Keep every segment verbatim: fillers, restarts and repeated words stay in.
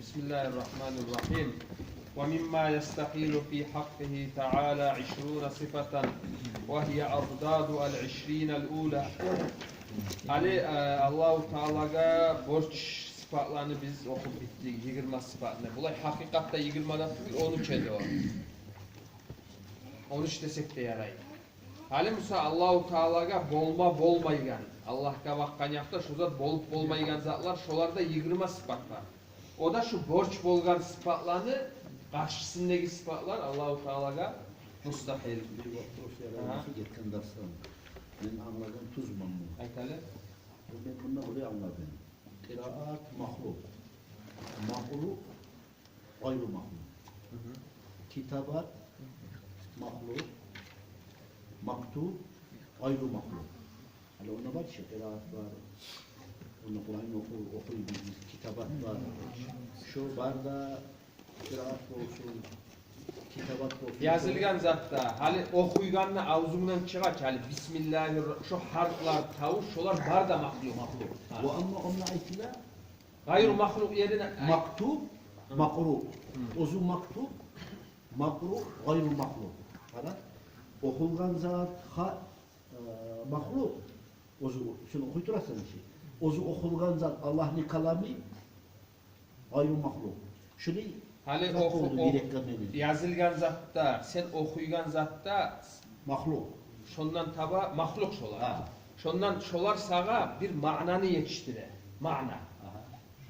بسم الله الرحمن الرحيم. ومما يستحيل في حقه تعالى عشرون صفة، وهي أضداد العشرين الأولى. Гьали, э, Аллагьу Таалагъа борч сыпатланы биз охуп битдик, йигирма сыпатны. Булай гьакъыкъатда йигирма да тюгюл, он уьч эди о. Он уьч десек де ярай. Гьали буса Аллагьу Таалагъа болма болмайгъан, Аллагьгъа бакъгъан якъда шо зат болуп болмайгъан затлар, шоларда йигирма сыпат бар. О да шу борч болгъан сыпатланы къаршысындагъы сыпатлар Аллагьу Таалагъа мустагьил. Бир вопрос ярай, агьа, гетген дарсдан. Мен англагъан тюзмю муну? Айт гьали. Мен мунда булай англадым. Къираат махлукъ. Макълукъ, гъайру махлукъ. Мгм. Китабат махлукъ. Мактуб гъайру махлукъ. Гьали онда бар чы, къираат бар. Онда Къуран оху-, охуйбуз биз, китабат бар. Шо бар да, къираат болсун, китабат болсун. Язылгъан затда, гьали охуйгъанда авзунгдан чыгъа чы, гьали бисмиллагьир, шо гьарплар, тавуш, шолар бар да махлукъ. Махлукъ. Гьа. Ва амма онда айтыла, гъайру махлукъ ерине. Мактуб, гьы, макъру. Гьы. Оьзю мактуб, макъру, гъайру махлукъ. Къара, охулгъан зат, гьа, э, махлукъ. Оьзю, сен охуй турасан чы. Оьзю охулгъан зат Аллагьны каламы, гъайру махлукъ. Шуну... Гьали зат оху-, болду ох-, юрекге мени. Язылгъан затда, сен охуйгъан затда... Махлукъ. Шондан таба махлукъ шолар. Гьа. Шондан шолар сагъа бир маънаны етишдире. Маъна. Агьа.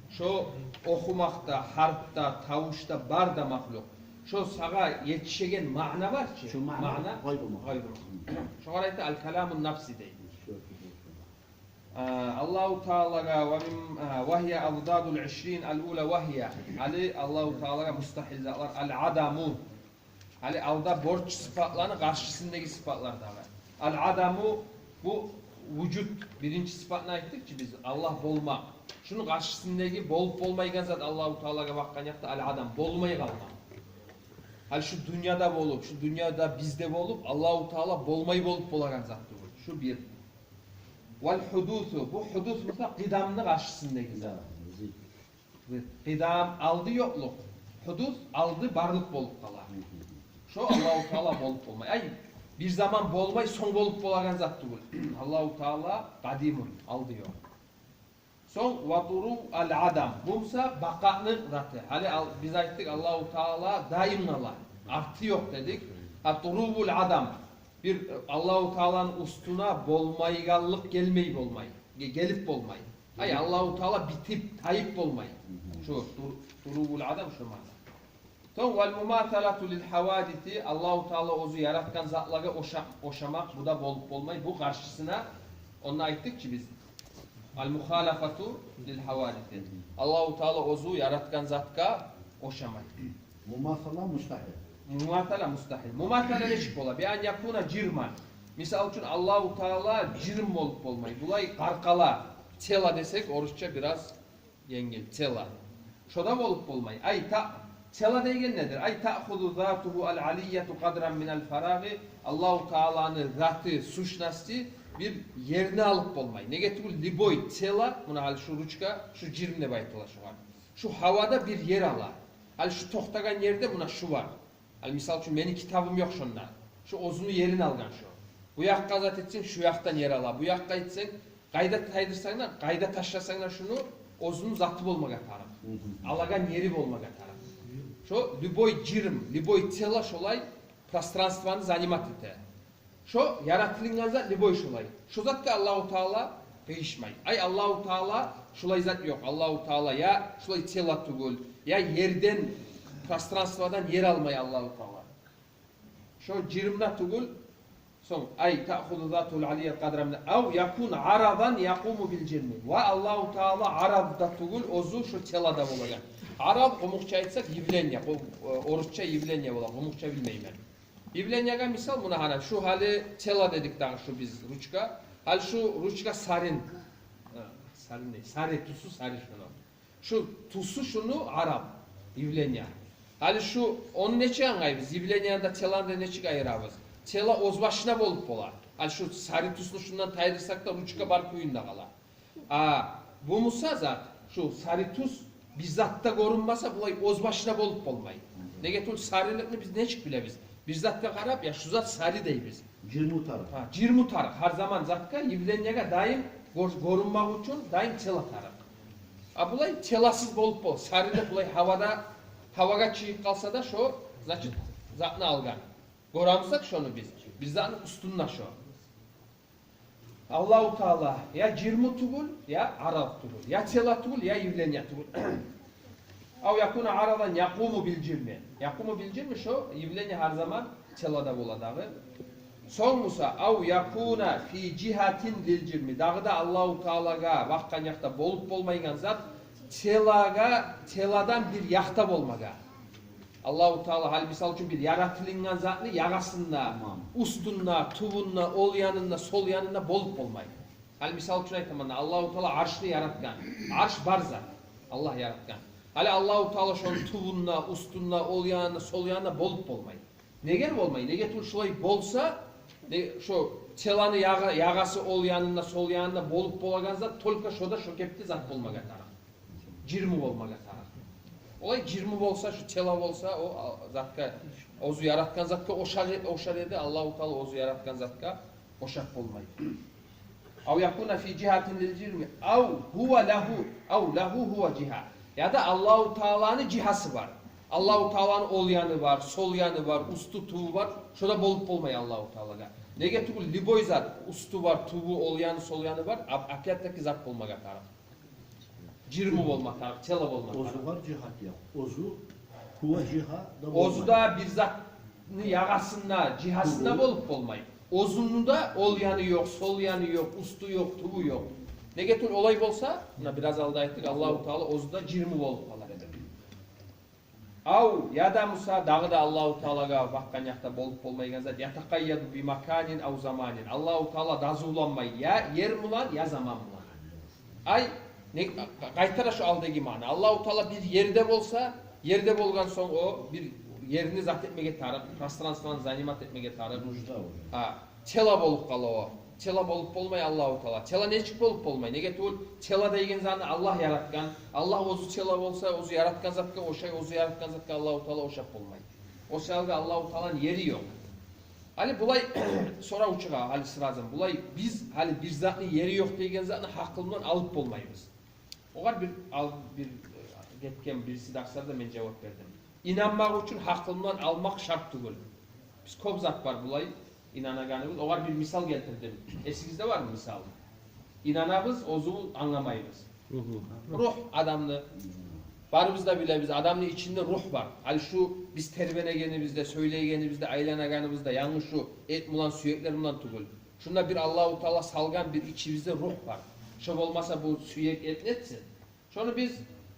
Шо охумакъда, гьарпда, тавушда бар да махлукъ. Шо сагъа етишеген маъна бар чы. Шо маъна... Маъна гъайру махлукъ. Гъайру махлукъ. Шогъар айта аль-каламун нафси дейди. Шо, шо, шо. А, Аллагьу Таалагъа ва мим-, а, ва гьия аддадул ишрин ал-ула ва гьия. Гьали Аллагьу Таалагъа мустагьил затлар. Ал-адаму. Гьали алда борч сыпатланы къаршысындагъы сыпатлар дагъы. Ал-адаму, бу вужуд, биринчи сыпатны айтдыкъ чы биз, Аллагь болмакъ. Шуну къаршысындагъы болуп болмайгъан зат Аллагьу Таалагъа бакъгъан якъда ал-адам, болмай къалмакъ. Гьали шу дюньяда болуп, шу дюньяда бизде болуп, Аллагьу Таала болмай болуп болагъан зат тюгюл. Шу бир. Вал гьудусу. Бу гьудус буса къидамны къаршысындагъы зат. Да, зид. Къидам — алды ёкълукъ. Гьудус — алды барлыкъ болуп къала. Шо Аллагьу Таала болуп болмай. Ай, бир заман болмай, сонг болуп болагъан зат тюгюл. Аллагьу Таала къадимун, алды ёкъ. Сонг ва туру ал-адам. Бу буса бакъаны заты. Гьали ал-, биз айтдыкъ, Аллагьу Таала даим къала. Арты ёкъ дедик. А турувул адам. Бир, э, Аллагьу Тааланы уьстюне болмайгъанлыкъ гелмей болмай. Ге-, гелип болмай. Ай, Аллагьу Таала битип, тайып болмай. Шо тур-, турувул адам шо маъна. Сонг вал мумасалату лил гьавадиси, Аллагьу Таала оьзю яратгъан затлагъа оша-, ошамакъ, бу да болуп болмай. Бу къаршысына, онда айтдыкъ чы биз. Ал мухалафату лил гьавадиси. Аллагьу Таала оьзю яратгъан затгъа ошамай. Мумасала мустагьил. Мумасала мустагьил. Мумасала нечик бола? Би ан якуна жирман. Мисал учун, Аллагьу Таала жирм болуп болмай. Булай къаркъара, тело десек, орусча бираз енгил, тело. Шо да болуп болмай. Ай, та-, тело деген недир? Ай, таъхузу затугьу ал-алияту къадран минал фарагъи. Аллагьу Тааланы заты, сущности бир ерни алып болмай. Неге тюгюл, любой тело, муна гьали шу ручка, шу жирм деп айтыла шогъар. Шу гьавада бир ер ала. Гьали шу токътагъан ерде муна шу бар. Гьали, мисал учун, мени китабым ёкъ шонда. Шу оьзюню ерин алгъан шу. Бу якъгъа зат этсенг, шу якъдан ер ала. Бу якъгъа этсенг, къайда тайдырсанг да, къайда ташласанг да шуну, оьзюню заты болмагъа тарыкъ. Алагъан ери болмагъа тарыкъ. Шо любой жирм, любой тело шолай пространствону занимать эте. Шо яратылынгъан зат любой шолай. Шо затгъа Аллагьу Таала къыйышмай. Ай, Аллагьу Таала шолай зат ёкъ. Аллагьу Таала я шолай тело тюгюл, я ерден, пространстводан ер алмай Аллагьу Таала. Шо жирм де тюгюл. Сонг, ай, таъхузу затугьул алияту къадран мин, ав якун арадан якъуму бил жирми. Ва Аллагьу Таала арад да тюгюл, оьзю шо тело да болагъан. Арад, къумукъча айтсакъ, явление. Къу-, э, орусча явление бола, къумукъча билмеймен. Явлениеге мисал, муна гьана, шу гьали тело дедик дагъы шу биз ручка. Гьали шу ручка сарин. Э, сарин не? Сари, тюсю сари шуну. Шу тюсю шуну арад, явление. Гьали шу, ону нечик англайбыз? Явлениени де, телону да нечик айырабыз? Тело оьз башына болуп бола. Гьали шу сари тюсню шундан тайдырсакъ да, ручка бар кюйюнде къала. А бу буса зат, шу сари тюс, Бир зат да гёрюнмесе, булай оьз башына болуп болмай. Неге тюгюл, сариликни биз нечик билебиз? Бир затгъа къарап, я шу зат сари дейбиз. Жирму тарыкъ. Гьа, жирму тарыкъ. Гьар заман затгъа, явлениеге дайым гёр-, гёрюнмек учун дайым тела тарыкъ. А булай теласыз болуп бол-, сарилик булай гьавада, гьавагъа чыгъып къалса да, шо, значит, затны алгъан. Гёремисек шону биз? Бир затны уьстюнде шо. Аллагьу Таала я жирму тюгюл, я аралыкъ тюгюл, я тела тюгюл, я явление тюгюл. Ав якуна арадан якъуму бил жирми. Якъуму бил жирми, шо явление гьар заман телада бола дагъы. Сонг буса, ав якуна фи жигьатин лил жирми. Дагъы да Аллагьу Таалагъа бакъгъан якъда болуп болмайгъан зат, телагъа, теладан бир якъда болмагъа. Аллагьу Таала, гьали мисал учун, бир яратылынгъан затны ягъасында, уьстюнде, тюбюнде, ол янында, сол янында болуп болмай. Гьали мисал учун айтаман, Аллагьу Таала аршны яратгъан. Арш бар зат. Аллагь яратгъан. Гьали Аллагьу Таала шону тюбюнде, уьстюнде, ол янында, сол янында болуп болмай. Неге болмай? Неге тюгюл, шолай болса, не, шо теланы ягъа-, ягъасы ол янында, сол янында болуп болагъан зат, только шода шо кепде зат болмагъа тарыкъ. Жирму болмагъа тарыкъ. Олай жирму болса, шу тела болса, о, а, затгъа, оьзю яратгъан затгъа ошар, ошар эди, Аллагьу Таала оьзю яратгъан затгъа ошап болмай. Ав якуна фи жигьатин лил жирми, ав гьува лагьу, ав лагьу гьува жигьа. Яда Аллагьу Тааланы жигьасы бар. Аллагьу Тааланы ол яны бар, сол яны бар, уьстю, тюбю бар. Шо да болуп болмай Аллагьу Таалагъа. Неге тюгюл, любой зат, уьстю бар, тюбю, ол яны, сол яны бар. Ап-, опять-таки зат болмагъа тарыкъ. Жирму болма тарыкъ, тела болма тарыкъ. Оьзю бар жигьат я. Оьзю гьува жигьа да болмай. Оьзю де бир затны ягъасында, жигьасында болуп болмай. Оьзюню де ол яны ёкъ, сол яны ёкъ, уьстю ёкъ, тюбю ёкъ. Неге тюгюл, олай болса, муна бираз алда айтдыкъ, Аллагьу Таала оьзю де жирму болуп къалар эди. Ав, яда буса дагъы да Аллагьу Таалагъа бакъгъан якъда болуп болмайгъан зат, ятакъайяду би маканин ав заманин. Аллагьу Таала дазуланмай я ер булан, я заман булан. Ай, не, къайтара шо алдагъы маъна. Аллагьу Таала бир ерде болса, ерде болгъан сонг о бир ерни зат этмеге тарыкъ, пространствону занимать этмеге тарыкъ. Нужда уже. Гьа, тела болуп къала о. Тела болуп болмай Аллагьу Таала. Тела нечик болуп болмай? Неге тюгюл, тела деген затны Аллагь яратгъан. Аллагь оьзю тела болса, оьзю яратгъан затгъа ошай, оьзю яратгъан затгъа Аллагьу Таала ошап болмай. О саялы Аллагьу Тааланы ери ёкъ. Гьали булай сорав чыгъа, гьали сразу. Булай биз гьали бир затны ери ёкъ деген затны гьакъылдан алып болмайбыз. Огъар бир ал-, бир, э, гетген бириси дарсларда мен жавап бердим. Инанмакъ учун гьакъылдан алмакъ шарт тюгюл. Биз кёп зат бар булай инанагъаныбыз. Огъар бир мисал гелтирдим. Эсигизде бармы мисал? Инанабыз, оьзю англамайбыз. Ругь адамны. Барыбыз да билебиз, адамны ичинде ругь бар. Гьали шу биз тербенегенибизде, сёйлейгенибизде, айланагъаныбызда, янгыз шу эт булан, сюеклер булан тюгюл. Шунда бир Аллагьу Таала салгъан бир ичибизде ругь бар. Шо болмаса бу сюек эт нетсин? Шону биз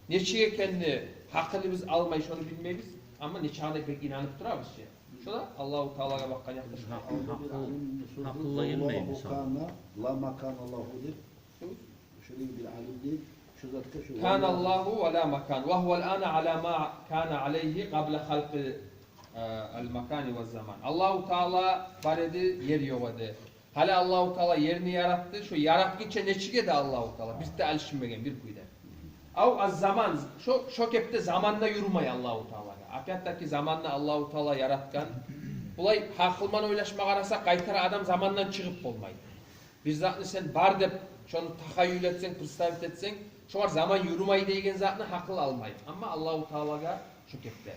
нечик экенни гьакъылыбыз алмай, шону билмейбиз. Амма нечакъы да бек инанып турабыз чы. Шо да Аллагьу Таалагъа бакъгъан якъда шо. Гьакъыл, гьакъыл, гьакъылгъа гелмей мисал. Кана ла макана лагьу деп. Шолай бир алим дей, шу затгъа шу. Кана Аллагьу ва ла макан. Ва гьува ал-ана ала ма кана алайгьи къабла халкъи, э, ал-макани ва заман. Аллагьу Таала бар эди, ер ёкъ эди. Гьали Аллагьу Таала ерни яратды, шо яратгъынча нечик эди Аллагьу Таала? Бир де алышынмагъан бир кюйде. Ав аз-заман, шо, шо кепде заман да юрюмей Аллагьу Таалагъа. Опять-таки заманны Аллагьу Таала яратгъан. Булай гьакъылман ойлашма къараса, къайтара адам замандан чыгъып болмай. Бир затны сен бар деп, шону тахайюл этсенг, представить этсенг, шогъар заман юрюмей деген затны гьакъыл алмай. Амма Аллагьу Таалагъа шо кепде.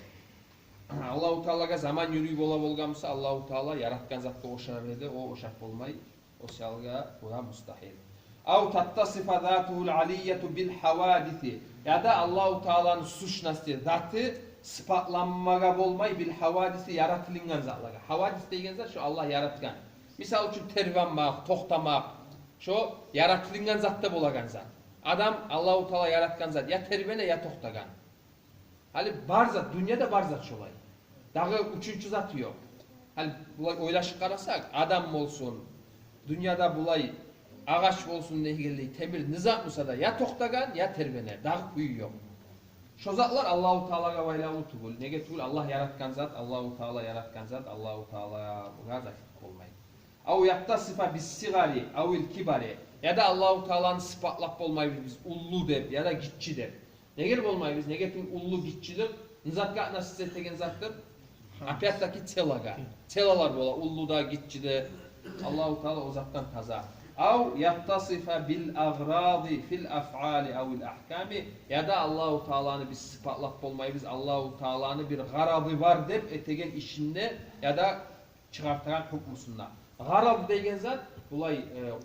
Аллагьу Таалагъа заман юрюй бола болгъан буса, Аллагьу Таала яратгъан затгъа ошар эди, о ошап болмай, о саялы бу да мустагьил. Ав таттасифа затугьул алияту бил гьавадиси. Яда Аллагьу Тааланы сущности, заты сыпатланмагъа болмай бил гьавадиси, яратылынгъан затлагъа. Гьавадис деген зат шо Аллагь яратгъан. Мисал учун, тербенмакъ, токътамакъ. Шо яратылынгъан затда болагъан зат. Адам Аллагьу Таала яратгъан зат, я тербене, я токътагъан. Гьали бар зат, дюньяда бар зат шолай. Дагъы уьчюнчю зат ёкъ. Гьали булай ойлашып къарасакъ, адам болсун, дюньяда булай агъач болсун, не гелди, темир, не зат буса да, я токътагъан, я тербене, дагъы кюю ёкъ. Шо затлар Аллагьу Таалагъа байлавлу тюгюл. Неге тюгюл? Аллагь яратгъан зат, Аллагьу Таала яратгъан зат, Аллагьу Таалагъа зат болмай. Ав яттасифа бис-сигъари авил кибари. Яда Аллагьу Тааланы сыпатлап болмайбыз биз уллу деп, яда гиччи деп. Неге болмайбыз? Неге тюгюл уллу гиччилик не затгъа относиться этеген затдыр? Опять-таки телогъа. Телолар бола, уллу да, гиччи де. Аллагьу Таала о затдан таза. Ав яттасифа бил агъради фил афъали авил ахками. Яда Аллагьу Тааланы биз сыпатлап болмайбыз, Аллагьу Тааланы бир гъарады бар деп этеген ишинде, яда чыгъартагъан гьукмусунда. Гъарад деген зат, булай, э,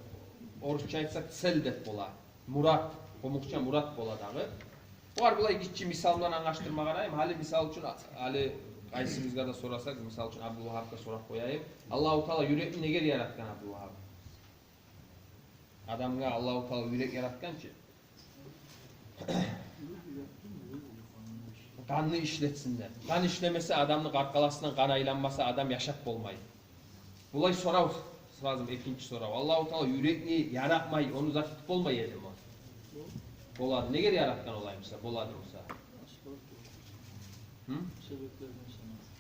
орусча айтсакъ, цель деп бола. Мурат, къумукъча мурат бола дагъы. Огъар булай гиччи мисал булан англашдырма къарайым. Гьали мисал учун, гьали къайсыбызгъа да сорасакъ, мисал учун Абдулвагьапгъа сорап къояйым. Аллагьу Таала юрекни неге яратгъан, Абдулвагьап? Адамгъа Аллагьу Таала юрек яратгъан чы. Къанны ишлетсин деп. Къан ишлемесе, адамны къаркъарасындан къан айланмаса, адам яшап болмай. Булай сорав, сразу экинчи сорав. Аллагьу Таала юрекни яратмай, ону зат этип болмай эдими? Болады. Неге яратгъан олай буса? Болады буса. Гьы? Себеплерден саналса.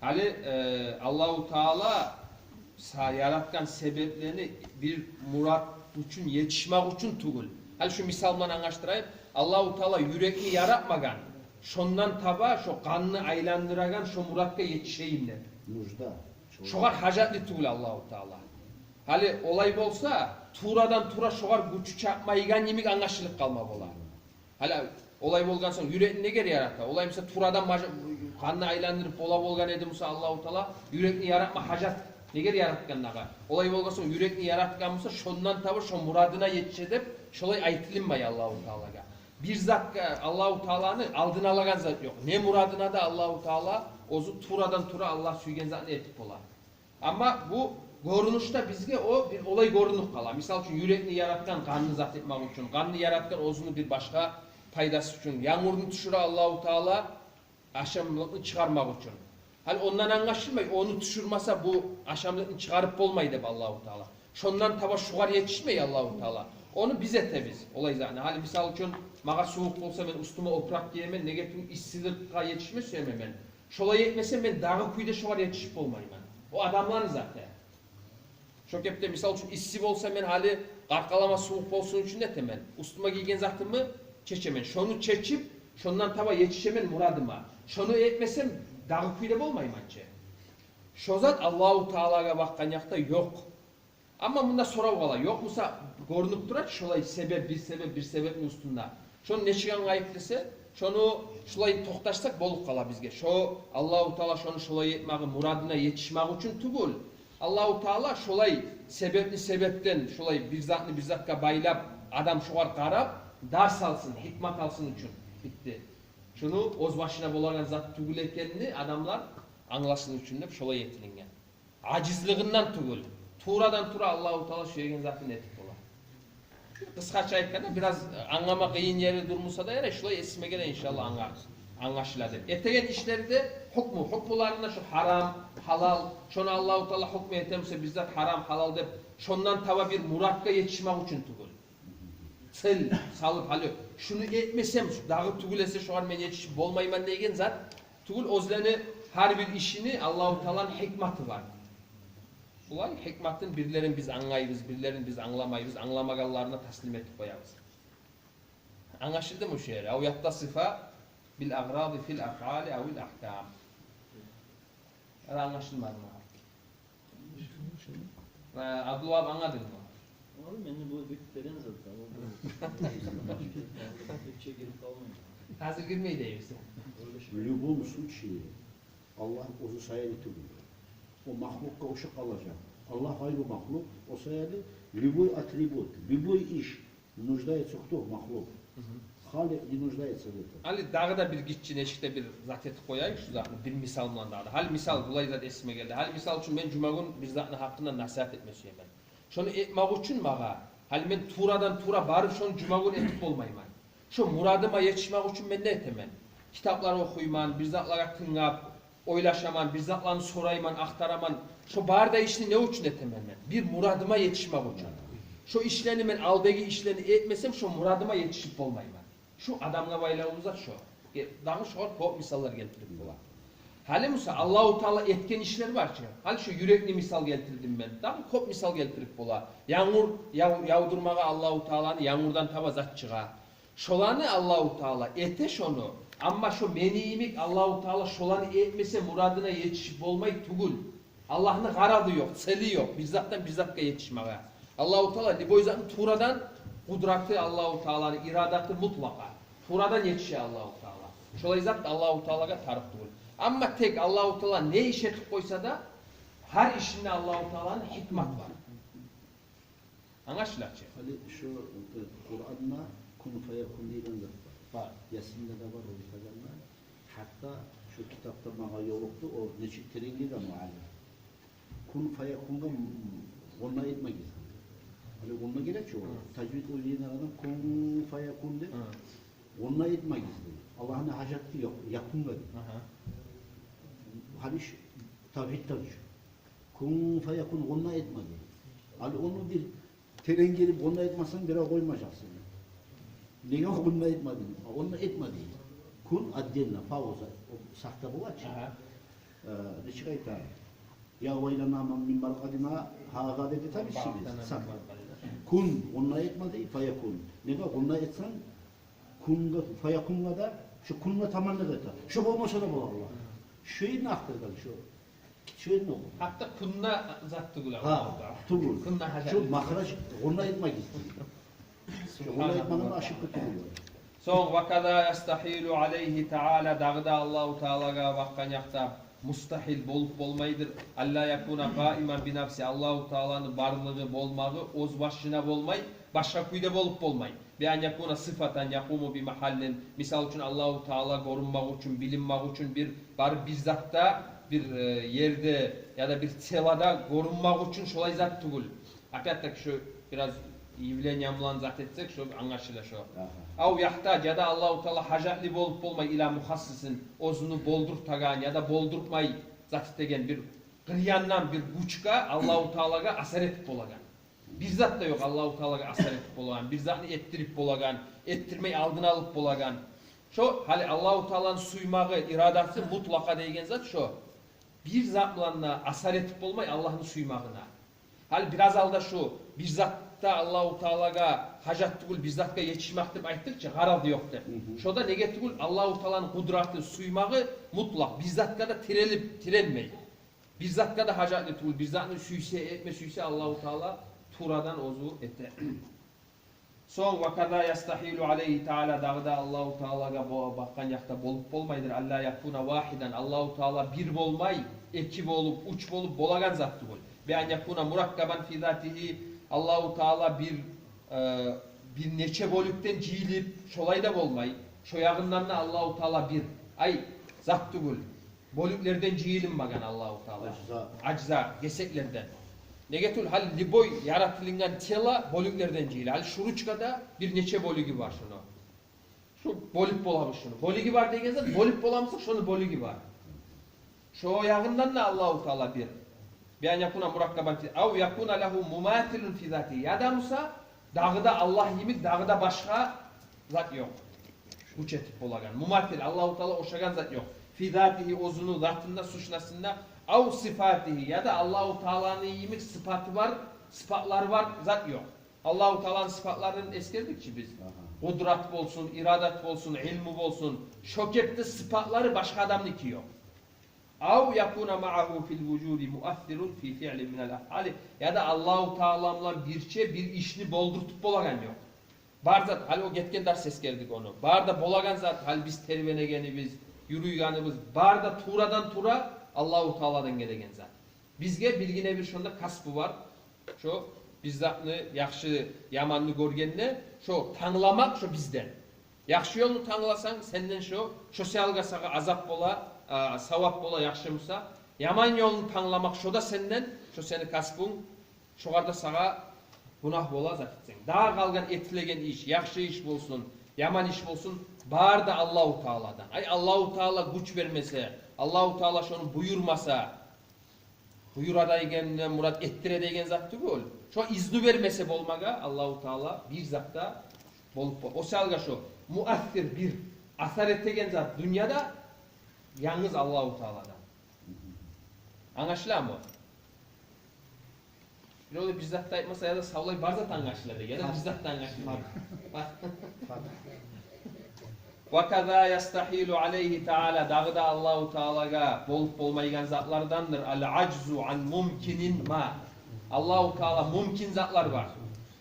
Гьали, э, Аллагьу Таала са-, яратгъан себеплени бир мурат учун, етишмек учун тюгюл. Гьали шу мисал булан англашдырайым. Аллагьу Таала юрекни яратмагъан, шондан таба шо къанны айландырагъан шо муратгъа етишейим деп. Нужда. Шогъар гьажатлы тюгюл Аллагьу Таала. Гьали олай болса, турадан-тура шогъар гючю чатмайгъан йимик англашылып къалма бола. Гьали олай болгъан сонг, юрекни неге ярата? Олай буса, турадан мажа-, къанны айландырып бола болгъан эди буса Аллагьу Таала, юрекни яратма гьажат неге яратгъан дагъы? Олай болгъан сонг, юрекни яратгъан буса, шондан таба шо мурадына етише деп, шолай айтылынмай Аллагьу Таалагъа. Бир затгъа Аллагьу Тааланы алдын алагъан зат ёкъ. Не мурадына да Аллагьу Таала оьзю турадан-тура Аллагь сюйген затны этип бола. Амма бу гёрюнюшде бизге о бир олай гёрюнюп къала. Мисал учун, юрекни яратгъан къанны зат этмек учун, къанны яратгъан оьзюню бир башгъа пайдасы учун, янгурну тюшюре Аллагьу Таала ашамлыкъны чыгъармакъ учун. Гьали ондан англашылмай, ону тюшюрмесе, бу ашамлыкъны чыгъарып болмай деп Аллагьу Таала. Шондан таба шогъар етишмей Аллагьу Таала. Ону биз этебиз олай затны. Гьали мисал учун, магъа сувукъ болса, мен уьстюме опуракъ гиемен, неге тюгюл иссиликге етишме сюемен мен. Шолай этмесем, мен дагъы кюйде шогъар етишип болмайман. О адамланы заты. Шо кепде, мисал учун, исси болса, мен гьали къаркъарама сувукъ болсун учун не этемен? Уьстюме гийген затымны чечемен. Шону чечип, шондан таба етишемен мурадыма. Шону этмесем, дагъы кюйде болмайман чы. Шо зат Аллагьу Таалагъа бакъгъан якъда ёкъ. Амма мунда сорав къала. Ёкъ буса, гёрюнюп тура чы шолай себеп, бир себеп, бир себепни уьстюнде. Шону нечик англайыкъ десе, шону шулай токъташсакъ болуп къала бизге. Шо Аллагьу Таала шону шолай этмеги мурадына етишмек учун тюгюл. Аллагьу Таала шолай себепни себепден, шолай бир затны бир затгъа байлап, адам шогъар къарап, дарс алсын, гьикмат алсын учун. Битди. Шону оьз башына болагъан зат тюгюл экенни адамлар англасын учун деп шолай этилинген. Ажизлигинден тюгюл, турадан-тура Аллагьу Таала сюеген затын этип бола. Къысгъача айтгъанда, бираз англама къыйын ери дюр буса да ярай, шулай эсиме геле, иншаллагь, анга-, англашыла деп. Этеген ишлери де гьукму, гьукмуларында шу гьарам, гьалал, шону Аллагьу Таала гьукму этемсе, бир зат гьарам, гьалал деп, шондан таба бир муратгъа етишмек учун тюгюл. Цель салып, гьали шуну этмесем, дагъы тюгюл эсе, шогъар мен етишип болмайман деген зат тюгюл. Оьзлени гьар бир ишини Аллагьу Тааланы гьикматы бар. Булай гьикматын бирлерин биз англайбыз, бирлерин биз англамайбыз, англамагъанларына таслим этип къоябыз. Англашылдымы шу ери? Ав яттасифа бил агъради фил афъали авил ахкам. Яда англашылмадымы? Э, Абдулвагьап, англадынгмы? Англадым, энди бу бек терен зат да, бу, бу. Бетче гирип къалмай. Гьазир гирмей дейбиз. В любом случае, Аллагь оьзю саялы тюгюл. О махлукъгъа ошап къалажакъ. Аллагь гъайру махлукъ, о саялы любой атрибут, любой иш нуждается кто? Махлукъ. Мгм. Халикъ не нуждается в этом. Гьали дагъы да бир гиччи нечик де бир зат этип къояйыкъ шу затны, бир мисал булан дагъы да. Гьали мисал, булай зат эсиме гелди. Гьали мисал учун, мен жумагюн бир затны гьакъында насигьат этме сюемен. Шону этмек учун магъа, гьали мен турадан-тура барып шону жумагюн этип болмайман. Шо мурадыма етишмек учун мен не этемен? Китаплар охуйман, бир затлагъа тынглап, ойлашаман, бир затланы сорайман, ахтараман. Шо бары да ишни не учун этемен мен? Бир мурадыма етишмек учун. Шо ишлени мен, алдагъы ишлени этмесем, шо мурадыма етишип болмайман. Шу адамгъа байлавлу зат шо. Э, дагъы шогъар кёп мисаллар гелтирип бола. Гьали, мисал, Аллагьу Таала этген ишлер бар чы. Гьали шу юрекни мисал гелтирдим мен. Дагъы кёп мисал гелтирип бола. Янгур яв-, явдурмагъа Аллагьу Тааланы янгурдан таба зат чыгъа. Шоланы Аллагьу Таала эте шону. Амма шо мени йимик Аллагьу Таала шоланы этмесе, мурадына етишип болмай тюгюл. Аллагьны гъаразы ёкъ, цели ёкъ, бир затдан бир затгъа етишмеге. Аллагьу Таала любой затны туврадан, къудраты Аллагьу Тааланы, ирадаты мутлакъа. Туврадан етише Аллагьу Таала. Шолай зат Аллагьу Таалагъа тарыкъ тюгюл. Амма тек Аллагьу Таала не иш этип къойса да, гьар ишинде Аллагьу Тааланы гьикмат бар. Англашыла чы? Гьали шо, э, Къуранда кун фаякун деген зат бар. Бар. Ясинде де бар, о айтагъанда. Гьатта шо китапда магъа ёлукъду, о нечик теренге де муаллим. Кун фаякунгъа, м, гъунна этмегиз. Гьали гъунна герек чи о. Гьы. Тажвид уьйренген адам кун фаякун деп. Гьы. Гъунна этмегиз дей. Аллагьны гьажаты ёкъ якунгъа дей. Агьа. Гьали ш-, тавгьидден шу. Кун фаякун, гъунна этме дей. Гьали ону бир терен гирип, гъунна этмесенг, бирев къоймажакъ сени. Неге гъунна этмединг? А, гъунна этме дей. Кун отдельно, пауза, о сагьда бола чы. Агьа. Э, нечик айта? Я вайлана ман мин маркъадина гьаза деп айта бизде. Маркъадина. Сагьда. Кун, гъунна этме дей, фаякун. Неге гъунна этсенг, кунгъа, фаякунгъа да, шо кунгъа таманлыкъ эте. Шо болмаса да бола, бола. Шо ерни ахтаргъан, шо. Шо ерни о. Гьатта кунна зат тюгюл. Гьа, тюгюл. Кунна гьажат. Шо махраж, гъунна этмегиз. Шо гъунна этмегиз, ошибка тюгюл. Сонг, ва каза ястагьилу алайгьи таала, дагъы да Аллагьу Таалагъа бакъгъан якъда мустагьил болуп болмайдыр. Алла якуна къаиман би нафси, Аллагьу Тааланы барлыгъы, болмагъы оьз башына болмай, башгъа кюйде болуп болмай. Би ан якуна сыфатан якъуму би магьаллин. Мисал учун, Аллагьу Таала гёрюнмек учун, билинмек учун бир, барып бир затда, бир, э, ерде яда бир телода гёрюнмек учун шолай зат тюгюл. Опять-таки, шо бираз явление булан зат этсек, шо англашыла шо. Агьа. Ав яхтаж, яда Аллагьу Таала гьажатлы болуп болмай, ила мухассисин, оьзюню болдуртагъан яда болдуртмай зат этеген бир къыр яндан бир гючге, Аллагьу Таалагъа асар этип болагъан. Бир зат да ёкъ Аллагьу Таалагъа асар этип болагъан, бир затны этдирип болагъан, этдирмей алдын алып болагъан. Шо гьали Аллагьу Тааланы сюймагъы, ирадасы мутлакъа деген зат шо. Бир зат булан да асар этип болмай Аллагьны сюймагъына. Гьали бираз алда шу бир затда Аллагьу Таалагъа гьажат тюгюл, бир затгъа етишмек деп айтдыкъ чы, гъаразы ёкъ деп. Мгм. Шо да неге тюгюл, Аллагьу Тааланы къудратын, сюймагъы мутлакъ, бир затгъа да тирелип, тиренмей. Бир затгъа да гьажатлы тюгюл, бир затны сюйсе, этме сюйсе Аллагьу Таала туврадан оьзю эте. Сонг, ва каза ястагьилу алайгьи таала, дагъы да Аллагьу Таалагъа бо-, бакъгъан якъда болуп болмайдыр, алла якуна вагьидан, Аллагьу Таала бир болмай, эки болуп, уьч болуп болагъан зат тюгюл. Би ан якуна мураккабан фи затигьи, Аллагьу Таала бир, э, бир нече бёлюкден жыйылып, шолай да болмай. Шо ягъындан да Аллагьу Таала бир, ай, зат тюгюл. Бёлюклерден жыйылынмагъан Аллагьу Таала. Ажза. Ажза, гесеклерден. Неге тюгюл, гьали любой яратылынгъан тело бёлюклерден жыйыла. Гьали шу ручкада бир нече бёлюгю бар шуну. Шу бёлюп боламы шуну? Бёлюгю бар деген зат, бёлюп боламы шуну, бёлюгю бар. Шо ягъындан да Аллагьу Таала бир. Би ан якуна мураккабан фи, ав якуна лагьу мумасилун фи затигьи. Яда буса, дагъы да Аллагь йимик, дагъы да башгъа зат ёкъ. Гюч этип болагъан. Мумасил, Аллагьу Таалагъа ошагъан зат ёкъ. Фи затигьи, оьзюню затында, сущностинде, ав сыфатигьи, яда Аллагьу Тааланы йимик сыпаты бар, сыпатлары бар зат ёкъ. Аллагьу Тааланы сыпатларын эсгердик чи биз. Агьа. Къудрат болсун, ирадат болсун, илму болсун. Шо кепде сыпатлары башгъа адамныки ёкъ. Ав якуна магьагьу фил вужуди муассирун фи фиълин минал афъали. Яда Аллагьу Таала булан бирче бир ишни болдуртуп болагъан ёкъ. Бар зат, гьали о гетген дарс эсгердик ону. Бар да болагъан зат, гьали биз тербенегенибиз, юрюйгенибиз, бар да туврадан-тувра Аллагьу Тааладан гелеген зат. Бизге биргине бир шонда касбу бар. Шо бир затны, яхшы, яманны гёргенде, шо тангламакъ шо бизден. Яхшы ёлну тангласанг, сенден шо, шо саялгъа сагъа азап бола, а, савап бола, яхшы буса. Яман ёлну тангламакъ шо да сенден, шо сени касбунг, шогъар да сагъа гюнагь бола зат этсенг. Дагъы къалгъан этилеген иш, яхшы иш болсун, яман иш болсун, бары да Аллагьу Тааладан. Ай, Аллагьу Таала гюч бермесе, Аллагьу Таала шону буюрмаса, буюра дегенден мурат этдире деген зат тюгюл. Шо изну бермесе болмагъа, Аллагьу Таала бир зат да болуп бол-. О саялгъа шо муассир, бир асар этеген зат дюньяда янгыз Аллагьу Тааладан. Англашыламы? Биревде бир зат да айтмаса, яда савлай бар зат англашыла деген, яда бир зат да англашыла. Ва каза ястагьилу алайгьи таала, дагъы да Аллагьу Таалагъа болуп болмайгъан затлардандыр ал-ажзу ан мумкинин ма. Аллагьу Таала мумкин затлар бар.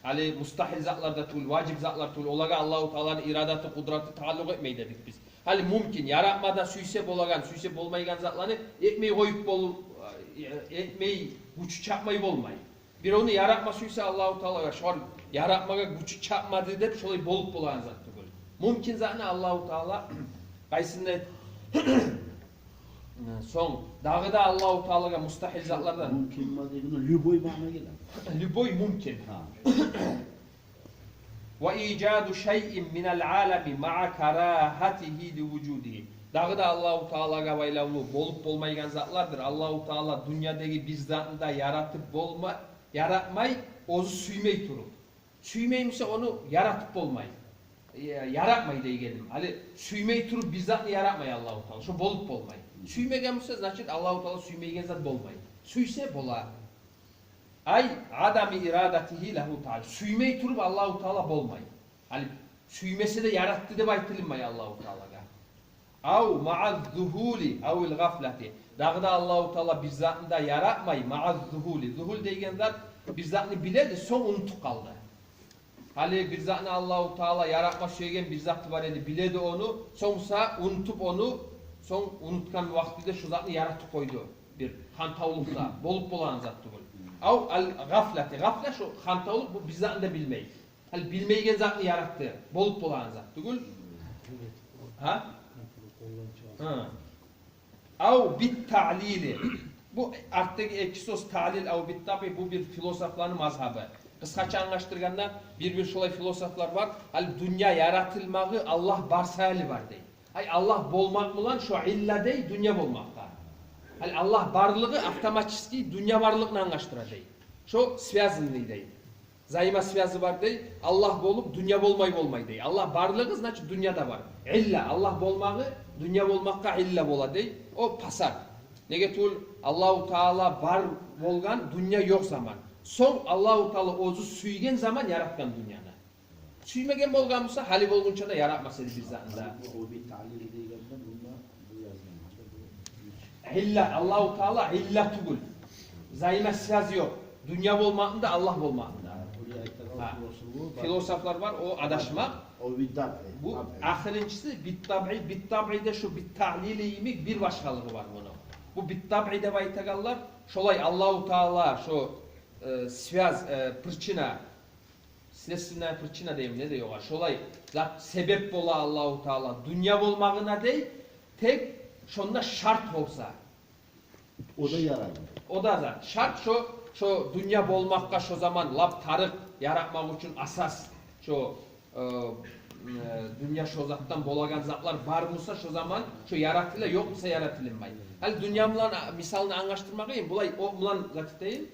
Гьали мустагьил затлар да тюгюл, важип затлар тюгюл. Олагъа Аллагьу Тааланы ирадаты, къудраты тааллукъ этмей дедик биз. Гьали мумкин, яратма да сюйсе болагъан, сюйсе болмайгъан затланы этмей къоюп бол-, э, этмей гючю чапмай болмай. Биревню яратма сюйсе Аллагьу Таала, шогъар яратмагъа гючю чапмады деп шолай болуп болагъан зат тюгюл. Мумкин затны Аллагьу Таала къайсында эт-, сонг дагъы да Аллагьу Таалагъа мустагьил затлардан. Мумкин ма дегени любой маъна геле. Любой мумкин. Гьа. Ва ижаду шайин минал алами маъа карагьатигьи ли вужудигьи. Дагъы да Аллагьу Таалагъа байлавлу болуп болмайгъан затлардыр. Аллагьу Таала дюньядагъы бир затны да яратып болма-, яратмай, оьзю сюймей туруп. Сюймей буса, ону яратып болмай. Э, яратмай дегеним. Гьали сюймей туруп бир затны яратмай Аллагьу Таала. Шо болуп болмай. Сюймеген буса, значит, Аллагьу Таала сюймейген зат болмай. Сюйсе бола. Ай, адами ирадатигьи лагьу таала. Сюймей туруп Аллагьу Таала болмай. Гьали сюймесе де яратды деп айтылынмай Аллагьу Таалагъа. Ав маъаз зугьули авил гъафлати. Дагъы да Аллагьу Таала бир затны да яратмай, маъаз зугьули. Зугьул деген зат бир затны биледи, сонг унутуп къалды. Гьали бир затны Аллагьу Таала яратма сюеген бир заты бар эди, биледи ону, сонг буса унутуп ону, сонг унутгъан вакътиде шо затны яратып къойду. Бир хантавлукъда болуп болагъан зат тюгюл. Ав ал гъафлати. Гъафла шо хантавлукъ, бу бир затны да билмей. Гьали билмейген затны яратды. Болуп болагъан зат тюгюл. Гьа? Гьа. Ав бит таълили. Бу артдагъы эки сёз, таълил ав бит табъи, бу бир философланы мазгьабы. Къысгъача англашдыргъанда, бир-бир шолай философлар бар. Гьали дюнья яратылмагъы Аллагь бар саялы бар дей. Ай, Аллагь болмакъ булан шо илла дей дюнья болмакъгъа. Гьали Аллагь барлыгъы автоматически дюнья барлыкъны англашдыра дей. Шо связанный дей. Взаимосвязи бар дей. Аллагь болуп, дюнья болмай болмай дей. Аллагь барлыгъы, значит, дюнья да бар. Илла, Аллагь болмагъы дюнья болмакъгъа илла бола дей. О пасат. Неге тюгюл, Аллагьу Таала бар болгъан, дюнья ёкъ заман. Сонг Аллагьу Таала оьзю сюйген заман яратгъан дюньяны. Сюймеген болгъан буса, гьали болгъунча да яратмас эди бир затны да. О бит таълили дегенде мунда бу язгъан. Илла, Аллагьу Таала илла тюгюл. Взаимосвязь ёкъ. Дюнья болмакъны да, Аллагь болмакъны да. Бу айтагъан философлар бар, о адашмакъ. О бит табъи. Бу ахырынчысы бит табъи, бит табъи де шу бит таълили йимик бир башгъалыгъы бар муну. Бу бит табъи деп айтагъанлар, шолай Аллагьу Таала шо, э, связь, э, причина, следственная причина дейми, не дей огъар? Шолай зат себеп бола Аллагьу Таала дюнья болмагъына дей, тек шонда шарт болса. О да ярайды. О да зат. Шарт шо, шо дюнья болмакъгъа шо заман лап тарыкъ яратмакъ учун асас. Шо, э, э, дюнья шо затдан болагъан затлар бар буса, шо заман шо яратыла, ёкъ буса яратылынмай. Гьали дюнья булан, а, мисалны англашдырмагъа эм, булай о булан зат этейим.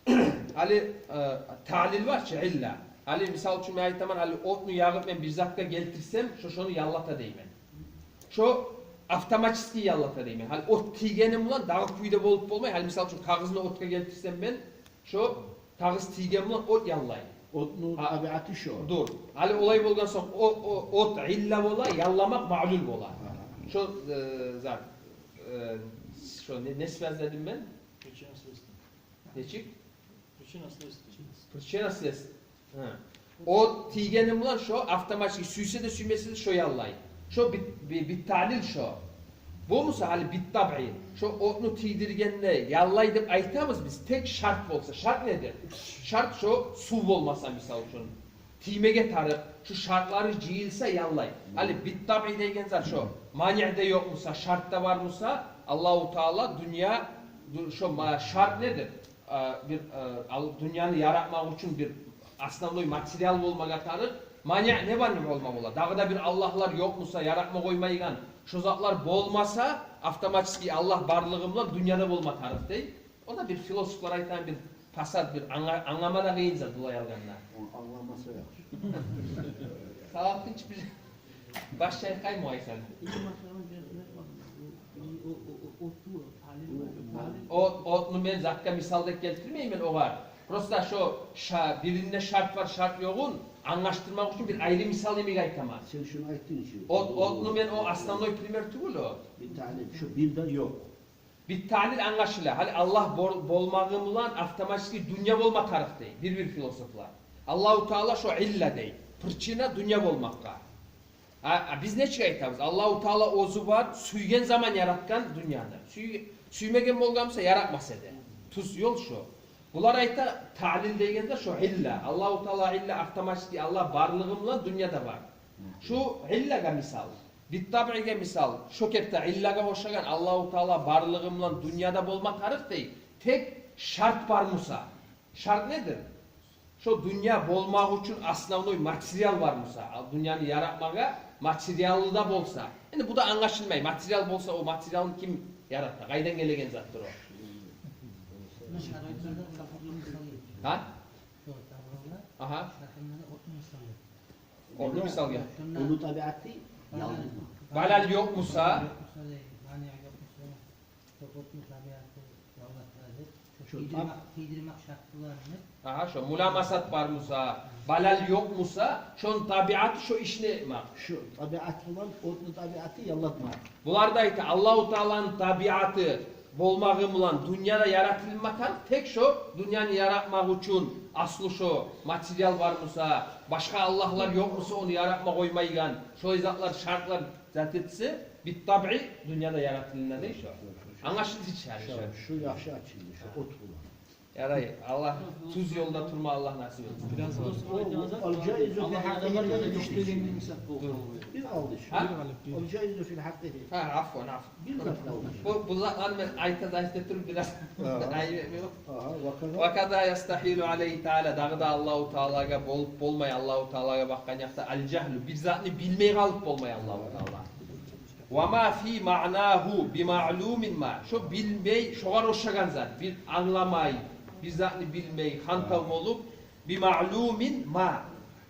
Гьали, э, таълил бар чы, илла. Гьали, мисал учун, мен айтаман, гьали отну ягъып мен бир затгъа гелтирсем, шо шону яллата деймен. Шо автоматически яллата деймен. Гьали от тийгени булан дагъы кюйде болуп болмай. Гьали, мисал учун, кагъызны отгъа гелтирсем мен, шо кагъыз тийген булан от яллай. Отну табиаты шо. Дур. Гьали олай болгъан сонг, о, о, от илла бола, ялламакъ маълул бола. Шо, э, зат, э, шо не, не связь дедим мен? Причина следствия. Нечик? Причина следствия. Причина следствия. Гьа. От тийгени булан шо автоматически, сюйсе де, сюймесе де, шо яллай. Шо бит-, би-, бит таълил шо. Бу буса гьали бит табъи. Шо отну тийдиргенде яллай деп айтабыз биз, тек шарт болса. Шарт недир? Шарт шо сув болмаса, мисал учун. Тиймеге тарыкъ, шу шартлары жыйылса яллай. Гьали бит табъи деген зат шо. Маниъ де ёкъ буса, шарт да бар буса, Аллагьу Таала дюнья, ду-, шо ма-, шарт недир? А, бир, а, ал-, дюньяны яратмакъ учун бир основной материал болмагъа тарыкъ. Маниъ не бар, не болма бола? Дагъы да бир аллагьлар ёкъ буса, яратма къоймайгъан, шо затлар болмаса, автоматически Аллагь барлыгъы булан дюнья да болма тарыкъ дей. О да бир философлар айтагъан бир пасат, бир анга-, англама да къыйын зат, булай алгъанда. О англамаса яхшы. Савап тынч бир баш чайкъаймы, Айсан? Ичи машгъаланы берсин, о, о, о, о, От, отну мен затгъа мисал деп гелтирмеймен огъар. Просто шо ша-, биринде шарт бар, шарт ёгъун англашдырмакъ учун бир айры мисал йимик айтаман. Сен шуну айтдынг чы. От, отну мен, о основной пример тюгюл о. Бир тане шо бир де ёкъ. Бир тане англашыла. Гьали Аллагь бол-, болмагъы булан автоматически дюнья болма тарыкъ дей бир-бир философлар. Аллагьу Таала шо илла дей. Причина дюнья болмакъгъа. А, а биз нечик айтабыз? Аллагьу Таала оьзю бар, сюйген заман яратгъан дюньяны. Сюй-, сюймеген болгъан буса, яратмас эди. Тюз ёл шо. Булар айта, таълил дегенде шо илла. Аллагьу Таала илла, автоматически Аллагь барлыгъы булан дюнья да бар. Шу иллагъа мисал. Бит-табъиге мисал. Шо кепде иллагъа ошагъан, Аллагьу Таала барлыгъы булан дюнья да болма тарыкъ дей. Тек шарт бар буса. Шарт недир? Шо дюнья болмакъ учун основной материал бар буса, ал дюньяны яратмагъа материалы да болса. Энди бу да англашылмай. Материал болса, о материалны ким ярата? Къайдан гелеген затдыр о? Гьа? Агьа. Отну мисал гелтир. Ону табиаты ялгъызмы? Балал ёкъ буса. Отну табиаты ялгъызмы деп. Шо тийдирмек, тийдирмек шарт булан. Агьа, шо муламасат бар буса, балал ёкъ буса, шону табиаты шо ишни этмек. Шо табиат булан отну табиаты ялгъызмы? Булар да айта, Аллагьу Тааланы табиаты болмагъы булан дюнья да яратылма тарыкъ, тек шо дюньяны яратмакъ учун аслу шо материал бар буса, башгъа аллагьлар ёкъ буса, ону яратма къоймайгъан, шолай затлар, шартлар зат этсе, бит-табъи дюнья да яратылына дей шо. Англашылды чы гьали шо. Шо, шо яхшы ачылды, шо от булан. Ярай, Аллагь тюз ёлда турма Аллагь насип этсин. Бир аз алгъыш. Алжаизу фи хакъигьи деген мисал болду. Бир алгъыш. Гьа? Алжаизу фи хакъигьи. Гьа, афван, афван. Бир зат алгъыш. Бу, бу затланы мен айта, айта туруп бир аз айып этмей. Агьа, ва каза. Ва каза ястагьилу алайгьи таала, дагъы да Аллагьу Таалагъа болуп болмай, Аллагьу Таалагъа бакъгъан якъда алжагьлу, бир затны билмей къалып болмай Аллагьу Таала. Ва ма фи маънагьу би маълумин ма. Шо билмей, шогъар ошагъан зат, бир англамай, бир затны билмей, хантав болуп, би маълумин ма.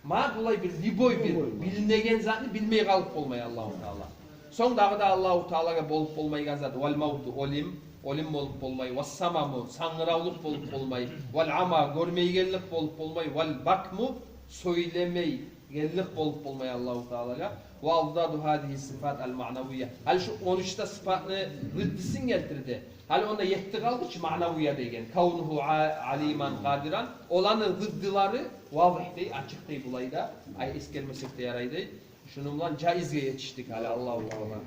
Ма булай бир, любой бир билинеген затны билмей къалып болмай Аллагьу Таала. Сонг дагъы да Аллагьу Таалагъа болуп болмайгъан зат, вал мавту, оьлюм, оьлюм болуп болмай, вас самаму, сангыравлукъ болуп болмай, вал ама, гёрмейгенлик болуп болмай, вал бакму, сёйлемей генлик болуп болмай Аллагьу Таалагъа. Ва авдаду гьазигьи сыфат ал-маънавия. Гьали шу он уьч де сыфатны зыддысын гелтирди. Гьали онда етти къалды чы маънавия деген. Кавнугьу а-, алиман къадиран. Оланы зыддылары вазигь дей, ачыкъ дей булай да. Ай, эсгермесек де ярай дей. Шуну булан жаизге етишдик гьали, Аллагьу Таала.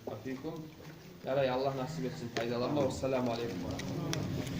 Ва фикум. Ярай, Аллагь насип этсин пайдаланма. Вассаламу алейкум ва рагьматуллагь.